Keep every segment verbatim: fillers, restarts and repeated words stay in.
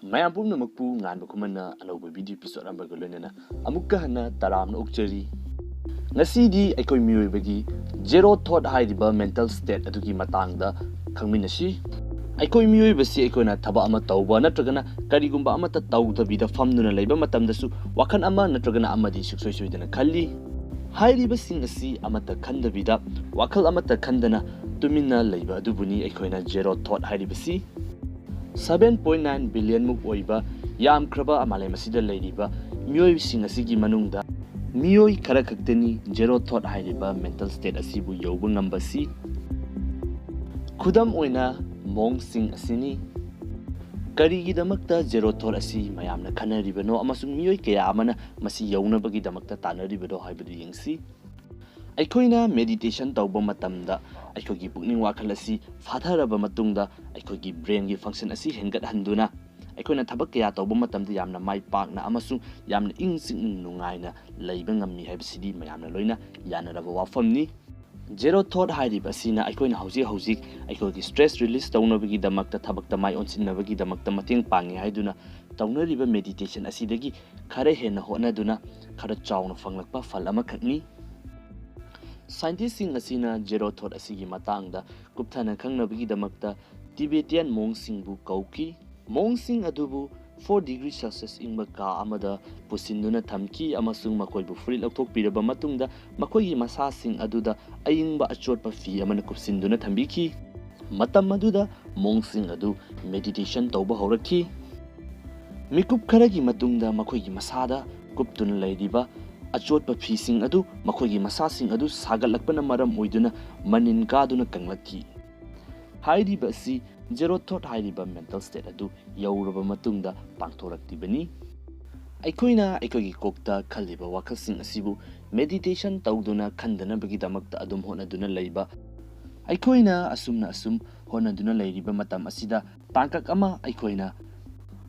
ꯃꯌꯥꯝ ꯄꯨꯝꯅꯃꯛꯄꯨ ꯉꯥꯟꯕ ꯈꯨꯃꯟꯅ ꯑꯅꯧꯕ video episode ꯑꯃꯒ ꯂꯣꯏꯅꯅ ꯑꯃꯨꯛꯀ ꯍꯟꯅ ꯇꯔꯥꯝꯅ ꯑꯣꯛꯆꯔꯤ꯫ ꯉꯁꯤꯗꯤ ꯑꯩꯈꯣꯏ ꯃꯤꯑꯣꯏꯕꯒꯤ zero thought ꯍꯥꯏꯔꯤꯕ mental state ꯑꯗꯨꯒꯤ ꯃꯇꯥꯡꯗ ꯈꯪꯃꯤꯟꯅꯁꯤ꯫ ꯑꯩꯈꯣꯏ ꯃꯤꯑꯣꯏꯕꯁꯤ ꯑꯩꯈꯣꯏꯅ ꯊꯕꯛ ꯑꯃ ꯇꯧꯕ ꯅꯠꯇ꯭ꯔꯒꯅ ꯀꯔꯤꯒꯨꯝꯕ ꯑꯃꯠꯇ ꯇꯧꯗꯕꯤꯗ ꯐꯝꯗꯨꯅ ꯂꯩꯕ ꯃꯇꯝꯗꯁꯨ ꯋꯥꯈꯜ ꯑꯃ ꯅꯠꯇ꯭ꯔꯒꯅ ꯑꯃꯗꯤ ꯁꯨꯡꯁꯣꯏ ꯁꯣꯏꯗꯅ ꯈꯜꯂꯤ꯫ ꯍꯥꯏꯔꯤꯕꯁꯤꯡ ꯑꯁꯤ ꯑꯃꯠꯇ ꯈꯟꯗꯕꯤꯗ, ꯋꯥꯈꯜ ꯑꯃꯠꯇ ꯈꯟꯗꯅ ꯇꯨꯃꯤꯟꯅ ꯂꯩꯕ ꯑꯗꯨꯕꯨꯅꯤ ꯑꯩꯈꯣꯏꯅ zero thought ꯍꯥꯏꯔꯤꯕꯁꯤ꯫ Seven point nine billion ꯃꯨꯛ ꯑꯣꯏꯕ ꯌꯥꯝꯈ꯭ꯔꯕ ꯃꯥꯂꯦꯝ ꯑꯁꯤꯗ ꯂꯩꯔꯤꯕ ꯃꯤꯑꯣꯏꯁꯤꯡ ꯑꯁꯤꯒꯤ ꯃꯅꯨꯡꯗ ꯃꯤꯑꯣꯏ ꯈꯔ ꯈꯛꯇꯅꯤ zero thought ꯍꯥꯏꯔꯤꯕ mental state ꯑꯁꯤꯕꯨ ꯌꯧꯕ ꯉꯝꯕꯁꯤ꯫ ꯈꯨꯗꯝ ꯑꯣꯏꯅ, ꯃꯣꯡꯁꯤꯡ ꯑꯁꯤꯅꯤ꯫ ꯀꯔꯤꯒꯤꯗꯃꯛꯇ zero thought ꯑꯁꯤ ꯃꯌꯥꯝꯅ ꯈꯟꯅꯔꯤꯕꯅꯣ ꯑꯃꯁꯨꯡ ꯃꯤꯑꯣꯏ ꯀꯌꯥ ꯑꯃꯅ ꯃꯁꯤ ꯌꯧꯅꯕꯒꯤꯗꯃꯛꯇ ꯇꯥꯟꯅꯔꯤꯕꯅꯣ ꯍꯥꯏꯕꯗꯨ ꯌꯦꯡꯁꯤ꯫ ꯑꯩꯈꯣꯏꯅ meditation ꯇꯧꯕ ꯃꯇꯝꯗ ꯑꯩꯈꯣꯏꯒꯤ ꯄꯨꯛꯅꯤꯡ ꯋꯥꯈꯜ ꯑꯁꯤ ꯐꯥꯊꯔꯕ ꯃꯇꯨꯡꯗ ꯑꯩꯈꯣꯏꯒꯤ brainꯒꯤ function ꯑꯁꯤ ꯍꯦꯟꯒꯠꯍꯟꯗꯨꯅ ꯑꯩꯈꯣꯏꯅ ꯊꯕꯛ ꯀꯌꯥ ꯇꯧꯕ ꯃꯇꯝꯗ ꯌꯥꯝꯅ ꯃꯥꯏ ꯄꯥꯛꯅ ꯑꯃꯁꯨꯡ ꯌꯥꯝꯅ ꯏꯪ ꯆꯤꯛꯅ ꯅꯨꯡꯉꯥꯏꯅ ꯂꯩꯕ ꯉꯝꯃꯤ ꯍꯥꯏꯕꯁꯤꯗꯤ ꯃꯌꯥꯝꯅ ꯂꯣꯏꯅ ꯌꯥꯅꯔꯕ ꯋꯥꯐꯝꯅꯤ꯫ Zero thought ꯍꯥꯏꯔꯤꯕ ꯑꯁꯤꯅ ꯑꯩꯈꯣꯏꯅ ꯍꯧꯖꯤꯛ ꯍꯧꯖꯤꯛ ꯑꯩꯈꯣꯏꯒꯤ stress release ꯇꯧꯅꯕꯒꯤꯗꯃꯛꯇ, ꯊꯕꯛꯇ ꯃꯥꯏ ꯑꯣꯟꯁꯤꯟꯅꯕꯒꯤꯗꯃꯛꯇ ꯃꯇꯦꯡ ꯄꯥꯡꯉꯤ ꯍꯥꯏꯗꯨꯅ ꯇꯧꯅꯔꯤꯕ meditation ꯑꯁꯤꯗꯒꯤ ꯈꯔ ꯍꯦꯟꯅ ꯍꯣꯠꯅꯗꯨꯅ ꯈꯔ ꯆꯥꯎꯅ ꯐꯪꯂꯛꯄ ꯐꯜ ꯑꯃꯈꯛꯅꯤ꯫ Scientistꯁꯤꯡ ꯑꯁꯤꯅ zero thought ꯑꯁꯤꯒꯤ ꯃꯇꯥꯡꯗ ꯀꯨꯞꯊꯅ ꯈꯪꯅꯕꯒꯤꯗꯃꯛꯇ Tibetan monkꯁꯤꯡꯕꯨ ꯀꯧꯈꯤ꯫ Monkꯁꯤꯡ ꯑꯗꯨꯕꯨ four degree Celsius ꯏꯪꯕ ꯀꯥ ꯑꯃꯗ ꯄꯨꯁꯤꯟꯗꯨꯅ ꯊꯝꯈꯤ ꯑꯃꯁꯨꯡ ꯃꯈꯣꯏꯕꯨ ꯐꯨꯔꯤꯠ ꯂꯧꯊꯣꯛꯄꯤꯔꯕ ꯃꯇꯨꯡꯗ ꯃꯈꯣꯏꯒꯤ ꯃꯁꯥꯁꯤꯡ ꯑꯗꯨꯗ ꯑꯏꯪꯕ ꯑꯆꯣꯠꯄ ꯐꯤ ꯑꯃꯅ ꯀꯨꯞꯁꯤꯟꯗꯨꯅ ꯊꯝꯕꯤꯈꯤ꯫ ꯃꯇꯝ ꯑꯗꯨꯗ monkꯁꯤꯡ ꯑꯗꯨ meditation ꯇꯧꯕ ꯍꯧꯔꯛꯈꯤ꯫ ꯃꯤꯀꯨꯞ ꯈꯔꯒꯤ ꯃꯇꯨꯡꯗ ꯃꯈꯣꯏꯒꯤ ꯃꯁꯥꯗ ꯀꯨꯞꯇꯨꯅ ꯂꯩꯔꯤꯕ ꯑꯆꯣꯠꯄ ꯐꯤꯁꯤꯡ ꯑꯗꯨ ꯃꯈꯣꯏꯒꯤ ꯃꯁꯥꯁꯤꯡ ꯑꯗꯨ ꯁꯥꯒꯠꯂꯛꯄꯅ ꯃꯔꯝ ꯑꯣꯏꯗꯨꯅ ꯃꯅꯤꯟ ꯀꯥꯗꯨꯅ ꯀꯪꯂꯛꯈꯤ꯫ ꯍꯥꯏꯔꯤꯕ ꯑꯁꯤ zero thought ꯍꯥꯏꯔꯤꯕ mental state ꯑꯗꯨ ꯌꯧꯔꯕ ꯃꯇꯨꯡꯗ ꯄꯥꯡꯊꯣꯔꯛꯂꯤꯕꯅꯤ꯫ ꯑꯩꯈꯣꯏꯅ ꯑꯩꯈꯣꯏꯒꯤ ꯀꯣꯛꯇ ꯈꯜꯂꯤꯕ ꯋꯥꯈꯜꯁꯤꯡ ꯑꯁꯤꯕꯨ meditation ꯇꯧꯗꯨꯅ ꯈꯟꯗꯅꯕꯒꯤꯗꯃꯛꯇ ꯑꯗꯨꯝ ꯍꯣꯠꯅꯗꯨꯅ ꯂꯩꯕ꯫ ꯑꯩꯈꯣꯏꯅ ꯑꯁꯨꯝꯅ ꯑꯁꯨꯝ ꯍꯣꯠꯅꯗꯨꯅ ꯂꯩꯔꯤꯕ ꯃꯇꯝ ꯑꯁꯤꯗ ꯇꯥꯡꯀꯛ ꯑꯃ ꯑꯩꯈꯣꯏꯅ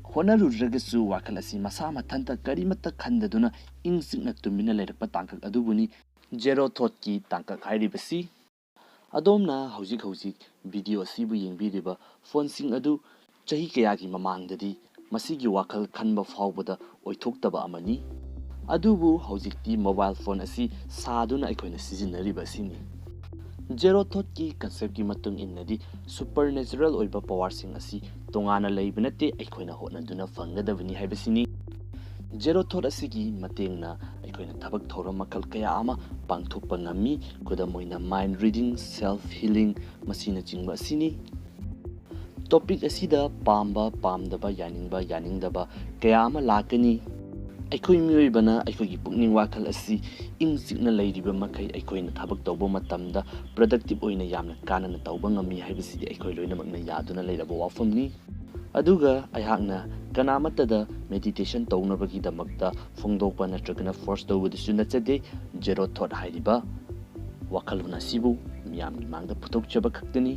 ꯍꯣꯠꯅꯔꯨꯗ꯭ꯔꯒꯁꯨ ꯋꯥꯈꯜ ꯑꯁꯤ ꯃꯁꯥ ꯃꯊꯟꯇ ꯀꯔꯤꯃꯠꯇ ꯈꯟꯗꯗꯨꯅ ꯏꯪ ꯆꯤꯛꯅ ꯇꯨꯃꯤꯟꯅ ꯂꯩꯔꯛꯄ ꯇꯥꯡꯀꯛ ꯑꯗꯨꯕꯨꯅꯤ zero thoughtꯀꯤ ꯇꯥꯡꯀꯛ ꯍꯥꯏꯔꯤꯕꯁꯤ꯫ ꯑꯗꯣꯝꯅ ꯍꯧꯖꯤꯛ ꯍꯧꯖꯤꯛ video ꯑꯁꯤꯕꯨ ꯌꯦꯡꯕꯤꯔꯤꯕ phoneꯁꯤꯡ ꯑꯗꯨ ꯆꯍꯤ ꯀꯌꯥꯒꯤ ꯃꯃꯥꯡꯗꯗꯤ ꯃꯁꯤꯒꯤ ꯋꯥꯈꯜ ꯈꯟꯕ ꯐꯥꯎꯕꯗ ꯑꯣꯏꯊꯣꯛꯇꯕ ꯑꯃꯅꯤ꯫ ꯑꯗꯨꯕꯨ ꯍꯧꯖꯤꯛꯇꯤ ꯃꯣꯕꯥꯏꯜ ꯐꯣꯟ ꯑꯁꯤ ꯁꯥꯗꯨꯅ ꯑꯩꯈꯣꯏꯅ ꯁꯤꯖꯤꯟꯅꯔꯤꯕ ꯑꯁꯤꯅꯤ꯫ ꯖꯦꯔꯣ ꯊꯣꯠꯀꯤ ꯀꯟꯁꯦꯞꯀꯤ ꯃꯇꯨꯡ ꯏꯟꯅꯗꯤ ꯁꯨꯄꯔ ꯅꯦꯆꯔꯦꯜ ꯑꯣꯏꯕ ꯄꯋꯥꯔꯁꯤꯡ ꯑꯁꯤ ꯇꯣꯉꯥꯟꯅ ꯂꯩꯕ ꯅꯠꯇꯦ, ꯑꯩꯈꯣꯏꯅ ꯍꯣꯠꯅꯗꯨꯅ ꯐꯪꯒꯗꯕꯅꯤ ꯍꯥꯏꯕꯁꯤꯅꯤ꯫ ꯖꯦꯔꯣ ꯊꯣꯠ ꯑꯁꯤꯒꯤ ꯃꯇꯦꯡꯅ ꯑꯩꯈꯣꯏꯅ ꯊꯕꯛ ꯊꯧꯔꯝ ꯃꯈꯜ ꯀꯌꯥ ꯑꯃ ꯄꯥꯡꯊꯣꯛꯄ ꯉꯝꯃꯤ꯫ ꯈꯨꯗꯝ ꯑꯣꯏꯅ mind reading, self healing, ꯃꯁꯤꯅꯆꯤꯡꯕ ꯑꯁꯤꯅꯤ꯫ ꯇꯣꯄꯤꯛ ꯑꯁꯤꯗ ꯄꯥꯝꯕ, ꯄꯥꯝꯗꯕ, ꯌꯥꯅꯤꯡꯕ, ꯌꯥꯅꯤꯡꯗꯕ ꯀꯌꯥ ꯑꯃ ꯂꯥꯛꯀꯅꯤ꯫ ꯑꯩꯈꯣꯏ ꯃꯤꯑꯣꯏꯕꯅ ꯑꯩꯈꯣꯏꯒꯤ ꯄꯨꯛꯅꯤꯡ ꯋꯥꯈꯜ ꯑꯁꯤ ꯏꯪ ꯆꯤꯛꯅ ꯂꯩꯔꯤꯕ ꯃꯈꯩ ꯑꯩꯈꯣꯏꯅ ꯊꯕꯛ ꯇꯧꯕ ꯃꯇꯝꯗ ꯄ꯭ꯔꯗꯛꯇꯤꯞ ꯑꯣꯏꯅ ꯌꯥꯝꯅ ꯀꯥꯟꯅꯅ ꯇꯧꯕ ꯉꯝꯃꯤ ꯍꯥꯏꯕꯁꯤꯗꯤ ꯑꯩꯈꯣꯏ ꯂꯣꯏꯅꯃꯛꯅ ꯌꯥꯗꯨꯅ ꯂꯩꯔꯕ ꯋꯥꯐꯝꯅꯤ꯫ ꯑꯗꯨꯒ ꯑꯩꯍꯥꯛꯅ ꯀꯅꯥꯃꯠꯇꯗ ꯃꯦꯗꯤꯇꯦꯁꯟ ꯇꯧꯅꯕꯒꯤꯗꯃꯛꯇ ꯐꯣꯡꯗꯣꯛꯄ ꯅꯠꯇ꯭ꯔꯒꯅ ꯐꯣꯔꯁ ꯇꯧꯕꯗꯨꯁꯨ ꯅꯠꯆꯗꯦ꯫ ꯖꯦꯔꯣ ꯊꯣꯠ ꯍꯥꯏꯔꯤꯕ ꯋꯥꯈꯜꯂꯣꯟ ꯑꯁꯤꯕꯨ ꯃꯤꯌꯥꯝꯒꯤ ꯃꯥꯡꯗ ꯄꯨꯊꯣꯛꯆꯕ ꯈꯛꯇꯅꯤ꯫